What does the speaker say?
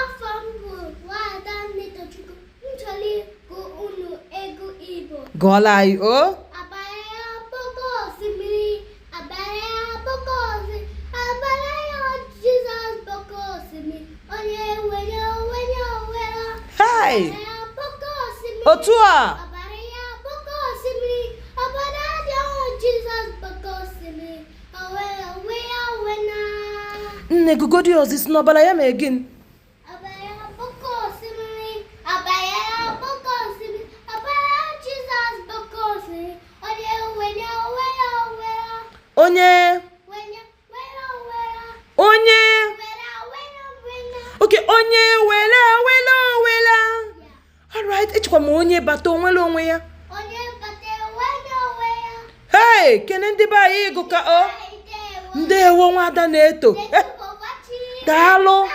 Afa m bụ Nwada Netochukwu. M chọrọ ịgụ unu egwu Igbo. Gụọla anyị o. Ọbara ya bụ oke osimiri, ọbara ya bụ oke osimiri, ọbara ya Jizọs bụ oke osimiri, onye were onye were. Hey! Ọbara ya bụ oke osimiri. Otu a. Ọbara ya bụ oke osimiri, ọbara ya Jizọs bụ oke osimiri, o were onwe ya wena. Nne, gụgodi ọzọ, ị sị na ọbara ya mee gịnị? Ọbara ya bụ oke osimiri, ọbara ya bụ oke osimiri, ọbara Jizọs bụ oke osimiri, onye were were were. Onye Were were were. Onye Were were were. Okay, onye wele wele wele. Alright, echekwa m onye bata o nwere onwe ya. Onye bata were onwe ya. Hey, kene ndị be anyị ịgụ ka o. Ndewo, nwada na-eto. Daalụ.